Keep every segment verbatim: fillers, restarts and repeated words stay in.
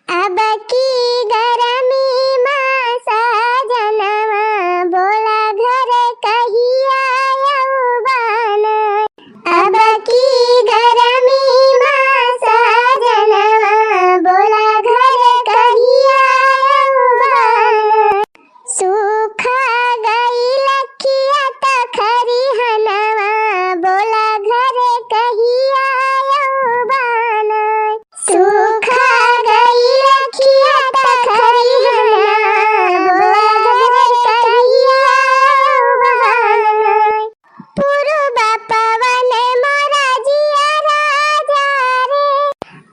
अब की गरमी मा सजनवा, बोला घर कहिया अउबन। अब की गरमी मा सजनवा, बोला घर कहिया अउबन। सूख गइल खेत खरिहनवा, बोला घर कहिया अउबन। सूख गइल खेत खरिहनवा, बोला घर कहिया अउबन। पुरुब पवन मोरा जिया राजा रे,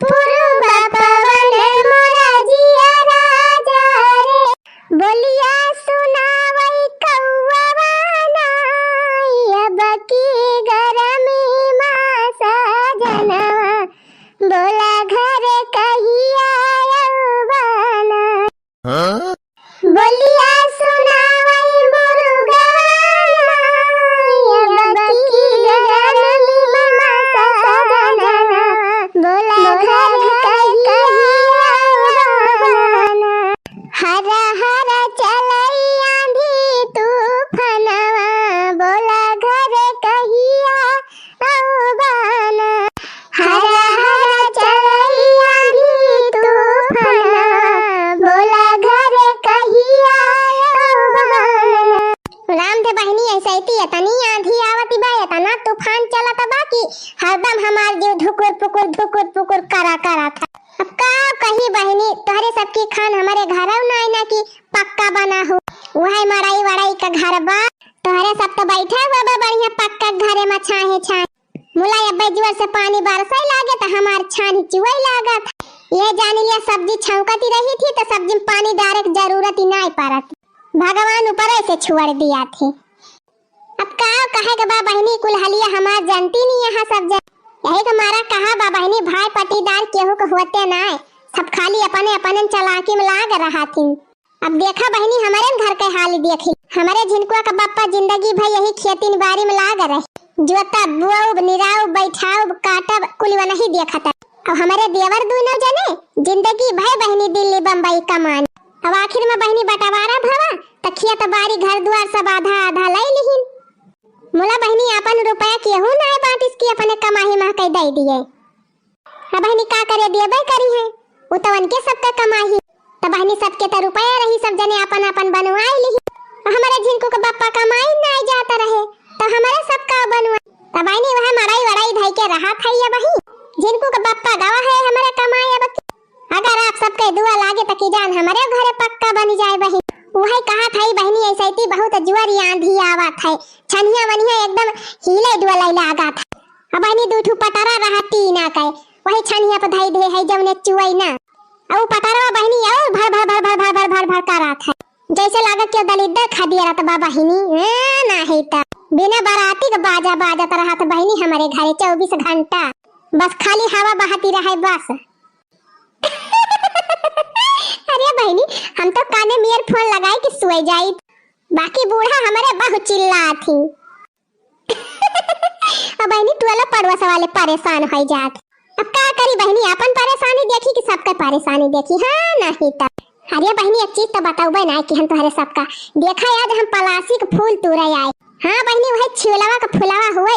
पुरुब पवन मोरा जिया राजा रे, बोलिया सुनावई कौआ नाई। अब की गरमी मा सजनवा, बोला घर कहिया अउबन। हाँ? बोलिया सुनावई मुरुगवा नाई। अब की गरमी मा सजनवा, बोला घर कहिया अउबन। हर हर चलई आंधी तूफनवा, बोला घर कहिया अउबन। हर हर चलई आंधी तूफनवा, बोला घर कहिया अउबन। राम दे बहिनी, ऐसे ही एतनी आंधी आवत बा, एतना तूफान चलत बा कि हरदम हमार जीव धुकुर पुकुर, धुकुर पुकुर करा करा था। अब का कही बहिनी, तोहरे सबकी खान हमरे घरव नाई ना कि पक्का बना हो, उहै मड़ई वड़ई का घर बा। तोहरे सब तो बैठा हुआ बा बढ़िया पक्का घरे मा छाहे छाहे। मुला अब्बे जोर से पानी बरसै लागे त हमार छानी चुअई लागत। ये जानी लिया सब्जी छौंकती रही थी त सब्जी में पानी डारे के जरूरत ही नाई पड़त। भगवान ऊपरे से छोड़ दिया थे। अब का कहे के बा बहिनी, कुल हलिया हमार जनती नहीं यहाँ सब जन। यही के मारा कहा बा बहिनी, भाई पटीदार केहू के होते नाय, सब खाली अपने अपने चालाकी में लाग रहा थी। अब देखा बहिनी, हमरे घर के हाल देखी, हमरे झिनकुआ का बप्पा जिंदगी भर यही खेती बाड़ी में लाग रहे, जोतब, बोअब, निराउब, बैठाउब, काटब, कुल वनही देखत। अब हमरे देवर दूनो जने जिंदगी भर बहिनी दिल्ली बम्बई कमान। अब आखिर में बहिनी बंटवारा भवा, त खेत बाड़ी घर दुआर सब आधा आधा लई लिहिन। मुला बहिनी आपन रुपया केहू नाय बांटिस कि अपने कमाही मा कई दई दिए। अब बहिनी का करे, देबे करी है, उ तो उनके सबका कमाही। त बहिनी सबके त रुपया रही, सब जने आपन आपन बनवाई लिही। हमरे झिनकू के बप्पा कमाई नाय जात रहे, त हमरे सबका बनवा। त बहिनी वह मड़ई वड़ई धई के रहा था ये बही, झिनकू के बप्पा गवा है हमरे कमाई अब। अगर आप सबके दुआ लागे त की जान हमरे घरे पक्का बनी जाए बहिन। उहै कहा था बहिनी, ऐसे ही बहुत जोर आंधी आवा था, छनिया वनिया एकदम हिले डुअलै लागा था। अब बहिनी दू ठू पटरा रहा टीना के, वही छनिया पे धई दे है जौने चुअई ना। अउ पटरवा बहिनी और भर भर भर भर भर भर भर भर करा था, जैसे लागा कि दलिद्दर खा दिया रहत बा बहिनी। ए, नाही त बिना बराती के बाजा बाजत रहत बहिनी हमरे घरे चौबीस घंटा, बस खाली हवा बहती रहे बस। अरे बहिनी, हम तो काने में earphone लगाई के सोए जाई, बाकी बूढ़ा हमरे बहुत चिल्लात ही। अब बहिनी टोला पड़ोस वाले परेशान हो जात। अब का करी बहिनी, अपन परेशानी देखी कि सबके परेशानी देखी? हाँ, नहीं त। अरे बहिनी, एक चीज तो बतौबे ना कि हम तोहरे सबका देखा, आज हम पलासी के फूल तूरे आए। हाँ बहिनी, वही छिलवा का फुलवा हुए।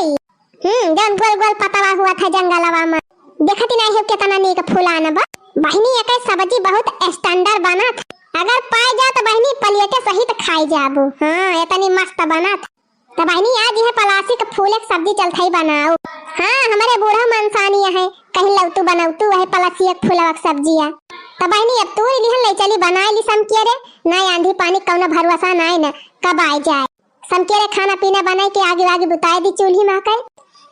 हम्म, जौन गोल गोल पतवा हुआ था जंगलवा में, देखती नहीं हो कितना नीक फुलान बा। बहिनी, एकर सब्जी बहुत standard बनत, अगर पाए जा तो बहिनी प्लेटे सहित खाई जाबू। हाँ, इतनी मस्त बनत। तो बहिनी, आज यह पलासी के फूल के सब्जी चलत है बनाओ। हाँ, हमरे बूढ़ा मनसानी है, कहीं लौतू बनौतू है पलासी के फूलवा के सब्जिया। तो बहिनी, अब तूर लिहन ले चली बनाए ली समकेरे, ना आंधी पानी कौनो भरोसा ना है ना, कब आए जाए। समकेरे खाना पीना बनाई के आगी वागी बुताई दी चूल्ही मा कई।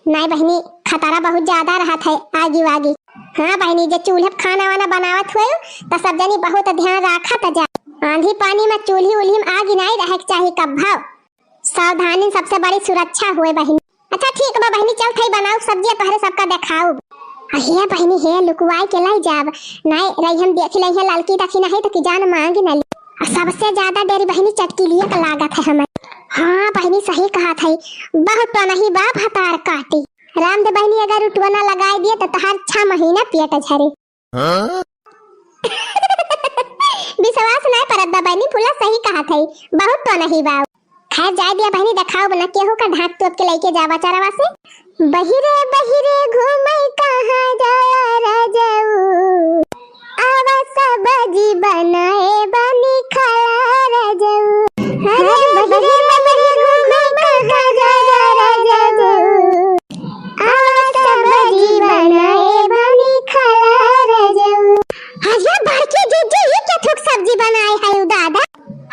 नाई बहिनी, खतरा बहुत ज्यादा रहत है आगी वागी। हाँ बहिनी, जे चूल्हे पे खाना वाना बनावत हुए त सब जनी बहुत ध्यान राखत जा। आंधी पानी मा चूल्ही उल्ही मा आगी नाई रहे के चाही कब्भव। सावधानी सबसे बड़ी सुरक्षा हुए बहिनी। अच्छा ठीक बा बहिनी, चल थई बनाऊ सब्जी तोहरे सबका देखाऊ। अहे बहिनी हे, लुकुआई के लाई जाब। नाई रही हम देखी लई है ललकी दखी नहीं तो की जान मांगी न ली। आ सबसे ज्यादा डेरी बहिनी चटकीलिए का लागत है हमें। हाँ बहिनी सही कहा थई, बहुत टनही बा भतार काटी। राम दे बहिनी अगर उठवना लगाई दिए तो तहार छह महीना पेट झरे। हाँ? बा बहिनी, फूला सही कहत है, बहुत तो नहीं बा। खैर जाए दिया बहिनी, देखाओ बना केहू का ढाक तोप के लेके जावा चरवा से। बहिरे बहिरे घूमे कहाँ जाया राजाऊ, आवा सब्जी बनाए बानी खाला राजाऊ। अरे बहिरे बहिरे घूमे कहाँ जाया राजाऊ, आवा सब्जी बनाए बानी खाला राजाऊ। अरे बड़की जीजी, ये क्या थुक सब्जी बनाए है दादा?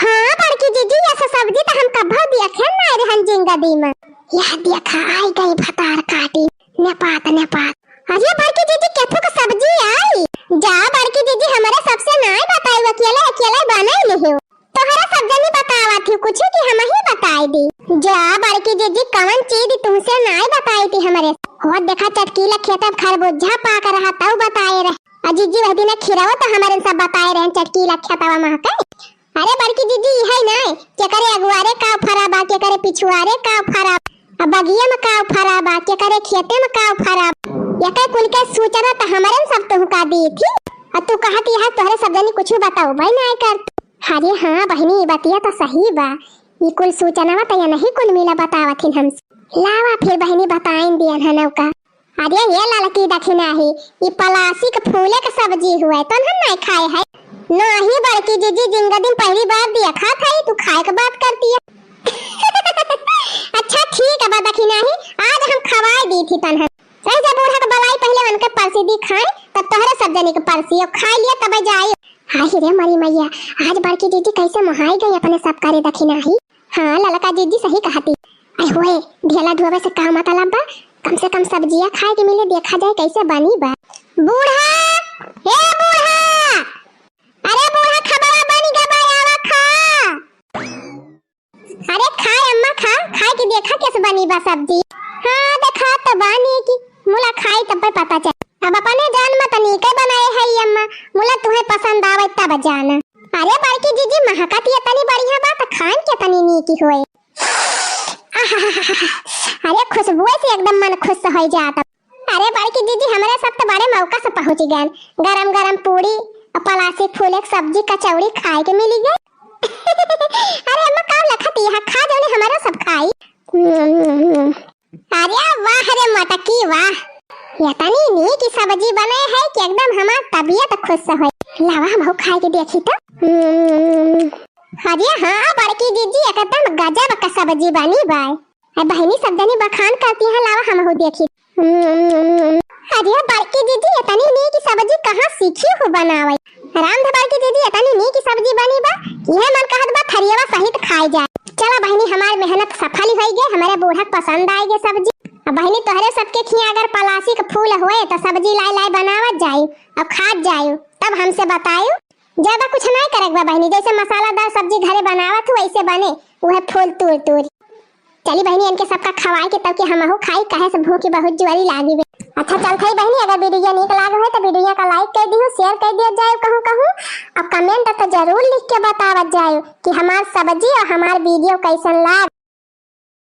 हाँ बड़की जीजी, ऐसा सब्जी तो हम कभो देखे नाय रहन जिंदगी में। यह देखा, आई गई भतार काटी, नेपात, नेपात। अरे बड़की जीजी, केथू का सब्जी आई? जा बड़की जीजी, हमरे सबसे नाय बताई, अकेले, अकेले बनाई नहीं हो। तोहरा सब जनी बतावत ही कुछ कि हम ही बताई दी। जा बड़की जीजी, कवन चीज तुमसे नाय बताई थी हमरे। हो देखा, चटकीला खेत में खरबूजा पाक रहा, तऊ बताए रहे। आ जीजी, वह दिन खिरवा तो हमरे सब बताए रहे, चटकीला खेतवा महके। अरे बड़की जीजी, इहै नाय, केकरे अगुआरे का फरा बा, केकरे पिछुआरे का फरा बा, आ बगिया में का फरा बा, केकरे खेते में का फरा बा, एकर कुल के सूचना तो हमरे सब तुहका दी थी। आ तू कहत यह तोहरे सब जनी कुछ बताओ भाई नाय कर। अरे हाँ बहिनी, ई बतिया तो सही बा, ई कुल सूचनावा तो यनही कुल मिला बतावत हिन हमसे। लावा फिर बहिनी, बताइन दियन हनौ का। अरे ये ललकी दखिनाही, ई पलासी के फूले के सब्जी हुए, तो हम नाय खाए है। नाही बड़की जीजी, जिंदगी में पहली बार देखा था, तू खाए के बात करती है। अच्छा ठीक है बा दखिनाही, आज हम खवाए दी थी तनहन। सही जा बूढ़ा के बलाई, पहले उनके परसी दी खाए, तब तोहरे सब जनी के परसी, अब खाए लिया तब जाए। हाय रे मरी मैया, आज बड़की जीजी कैसे मोहाई गई अपने सब करे दखिनाही। हाँ, ललका जीजी सही कहती। अरे होए, ढेला ढुआवे से का मतलब बा? कम से कम सब्जिया खाए के मिले, देखा जाए कैसे बनी बा। बूढ़ा, ए बूढ़ा, अरे बूढ़ा, खबरा बनी गा बा, आवा खा। अरे खा अम्मा खा, खाए के देखा कैसे बनी बा सब्जी। हाँ, देखा तो बानी की मुला खाई तब पता चल। अब अपने जान में तो नीके बनाए है अम्मा, मुला तुम्हें पसंद आवे तब जाना। अरे बड़की जीजी, महकत ये तनी बढ़िया बा, तो खान के तनी नीकी होए। आहाहाहा। अरे खुशबुए से एकदम मन खुश हो जाता। अरे बड़की जीजी, हमरे सब तो बड़े मौका से पहुँच गए, गरम गरम पूड़ी और पलासी फूले के सब्जी, कचौड़ी खाए के मिली गए। अरे अम्मा, का लखत यहाँ खा, जौने हमारा सब खाई। अरे वाह रे मटकी वाह, इतनी नीक सब्जी बने है कि एकदम हमार तबियत खुश होई। लावा हमहू खाए के देखी तो। हम्म, अरे हाँ बड़की जीजी, एकदम गजब का सब्जी बनी बाय। ए बहिनी, सब जनी बखान करती हैं, लावा हमहू देखी। हम्म, अरे बड़की जीजी, इतनी नीक सब्जी कहाँ सीखी हो बनावे? राम धबाल की दीदी, इतनी नीक सब्जी बनी बा, इहे मन कहत बा थरियवा सहित खाए जाए। चला बहिनी, हमार मेहनत सफल होई गे, हमरे बूढ़ा के पसंद आए गे सब्जी। अब बहिनी, तोहरे सबके खिया अगर पलासी के फूल होए तो सब्जी लाए लाए बनावत जायु, अब खात जायु, तब हमसे बतायु। ज्यादा कुछ नहीं करे के बा बहिनी, जैसे मसालादार सब्जी घरे बनावत हूँ वैसे बने, उहे फूल तूर तूर। चली बहिनी, इनके सबका खवाए के तब के हमहू खाई, काहे से भूख बहुत जोरी लागी बे। अच्छा चलत हई बहिनी, अगर वीडियो नीक लाग होए तो वीडियो का like कर दियो, share कर दिया जाए कहूँ कहूँ, और comment तो जरूर लिख के बतावत जाए कि हमार सब्जी और हमार वीडियो कैसन लाग।